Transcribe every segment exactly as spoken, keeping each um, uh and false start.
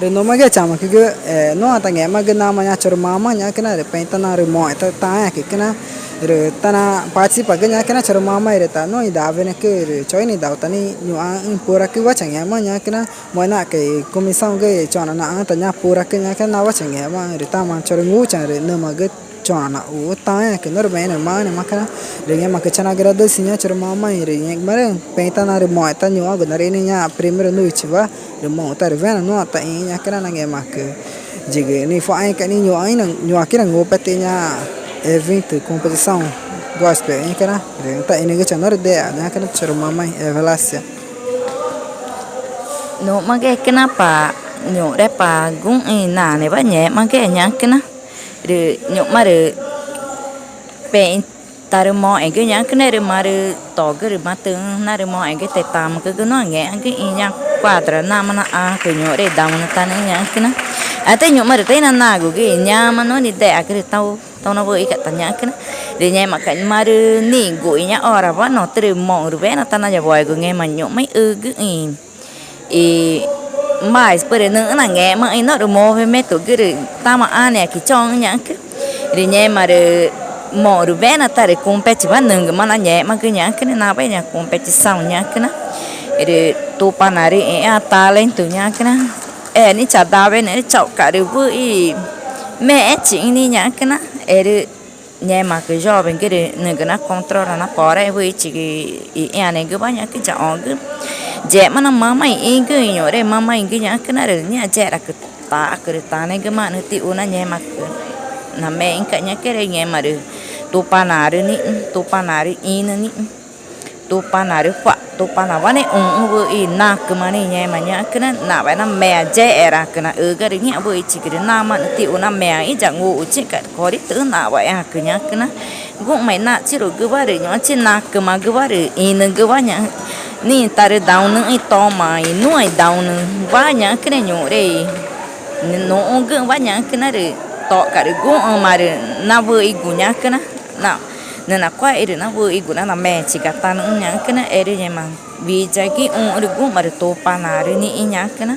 Rü nhuꞌma gü chamücügü, e, nuã tangẽmagü namaã ñaã chorü mamaã ñaxü̃cüna rü pexü̃ tanaarü moxẽ ta taãẽãcü ñaxü̃cüna rü tana participagü ñaxü̃cüna chorü mamaã rü ta nuã idawenecü rü choxü̃ nidau ta nixĩ ñuxãxü̃ puracüwa changẽma ñaxü̃cüna moxẽ naxca̱x i comissãogü i choxna naxã ta ñaã puracü ñaxü̃cüna nawa changẽma rü tama chorü ngúchaü̃ rü nümagü choxna naxũ taãẽãcü norü mexü̃ namaxü̃ namaxü̃cüna. Rü ngẽmaãcü chanagradece ñaã chorü mamaã rü ngẽxgumarüü̃ pexü̃ tanaarü moxẽ ta ñuxãcü narüxĩnüxü̃ ñaã primeiro noite wa rü moxü̃ ta rü wena nuã taxĩ ñaxü̃cüna na ngẽmaãcü yigü nicua̱xüü̃ca̱x nixĩ ñuxãcü ñuxãcü nangupetü ñaã evento competição gospel ñaxü̃cüna rü taxĩnügü cha norü dexa ñaxü̃cüna chorü mamaã Evelásia. Nhuꞌma gü ñaxü̃cüna pa ñuxre pa guxü̃ i naanewa ngẽxmagü ñaxü̃cüna rü nhuꞌma rü pexü̃ tarü moxẽgü ñaxü̃cüna rü marü togü rü matüxü̃ narü moxẽgü te tamücügü nuã ngẽxmagü i ñaã cuadra namaã naxããcü ñuxre i daunü tanüxü̃ ñaxü̃cüna. Atü nhuꞌma rü ta inanagugü i ñama nuã nidexagü rü tau tau na wüxica̱x ta ñaxü̃cüna. Rü ngẽmaca̱x marü nixgu i ñaã orawa notürü moxü̃ rü wena tanayawoegu ngẽma nhuꞌma ixügüxü̃ i i mais pürü nüxü̃́ nangẽxmaxü̃ i norü movimentogü rü tama ãneãcü choxü̃ ñaxü̃cü. Rü ngẽma rü moxü̃ rü wena tarü competiwa nügümaã nangẽxmagü ñaxü̃cüna nawa i ñaã competição ñaxü̃cüna. Rü Tupanaarü ĩxü̃ talento ñaxü̃cüna e nixĩ chadawenüxü̃ chauxca̱x rü wüxi i mexẽchixü̃ nixĩ ñaxü̃cüna. Erü ngẽmaãcü jovemgü rü nügü nacontrola naporaxü̃ wüxichigü i ĩãnegüwa ñaxü̃cü yaxõgü. Yema na mamaã ixĩgüxü̃ i ñuxre i mamaãgü ñaxü̃cüna rü ñaã yexeraãcü taxacü rü tanegümaã nüxü̃ tixu na ngẽmaãcü namexü̃ca̱x ñaxü̃cüna rü ngẽma rü Tupanaarü nixĩ, Tupanaarü ĩnü nixĩ, Tupanaarü cua̱x, Tupanawa nixuxü̃ wüxi i nacüma nixĩ ngẽma ñaxü̃cüna nawa na meã yexeraãcü naxügüarü ngĩxã wüxichigü rü namaã nüxü̃ tixu na meã ixĩ yanguxuchixü̃ca̱x cori tüxü̃́ nawa ĩãcü ñaxü̃cüna guxü̃ma i nachirugüwa rü ñu̱xũchi nacümagüwa rü ĩnügüwa ñaxü̃ nixĩ tarü daunüxü̃ i toma i nuã i daunüwa ñaxü̃cüna ñuxre i nuxü̃güxü̃wa ñaxü̃cüna rü toxca̱x rü guxü̃ma rü nawüxigu ñaxü̃cüna na nüxü̃ nacuáxü̃ rü nawüxigu na nameãchiga tanüxü̃ ñaxü̃cüna erü ngẽma wiyagü ixũxü̃ rü guxü̃ma rü Tupanaarü nixĩ ñaxü̃cüna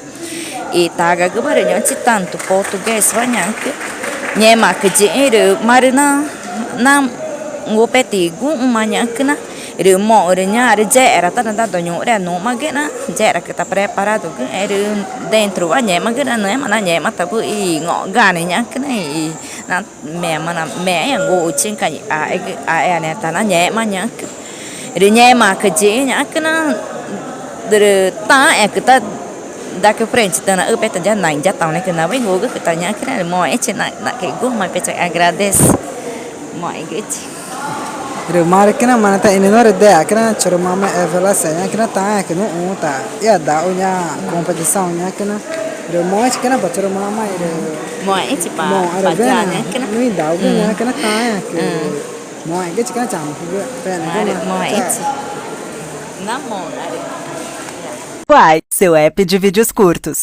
i tagagüwa rü ñu̱xũchi tanto portuguêswa ñaxü̃cü. Ngẽmaãcü yiĩxü̃ rü marü na nangupetü i guxü̃ma ñaxü̃cüna rü moxü̃ rü ñaã rü yexera tá na dado ñuxre i nuxmagüxü̃ na yexeraãcü ta preparadogüxü̃ erü dentrowa ngẽxmagüxü̃ na nüxü̃́ma nangẽxma ta wüxi i ngo̱xgüane ñaxü̃cüna i na meã ma na meã ĩãnguxuchixü̃ca̱x i ãẽgü ãẽane ta nangẽxma ñaxü̃cü. Rü ngẽmaãcü yiĩxü̃ ñaxü̃cüna rü taãẽãcü tá daqui frente tüxü̃ naxüpüe ta ya naĩ ya taunecü nawa ingugücü ta ñaxü̃cüna rü moxẽxü̃chi naxca̱x i guxü̃ma i pecha agradece. Moxẽxü̃chi. Rü marü cüna marü taxĩnü norü dexacüna chorü mamaã Evelásia ñaxü̃cüna taãẽãcü nuxũ ta ixadau ñaã competição ñaxü̃cüna. Rü moxẽxü̃chi cüna pa chorü mamaã rü moxẽxü̃chi pa moxü̃ rü pa wena ñaxü̃cüna nuã idaugü ñaxü̃cüna taãẽãcü. Moxẽxü̃chi cüna chamücügü pexna marü moxẽxü̃chi. Na moxü̃ arü. Quai, seu app de vídeos curtos.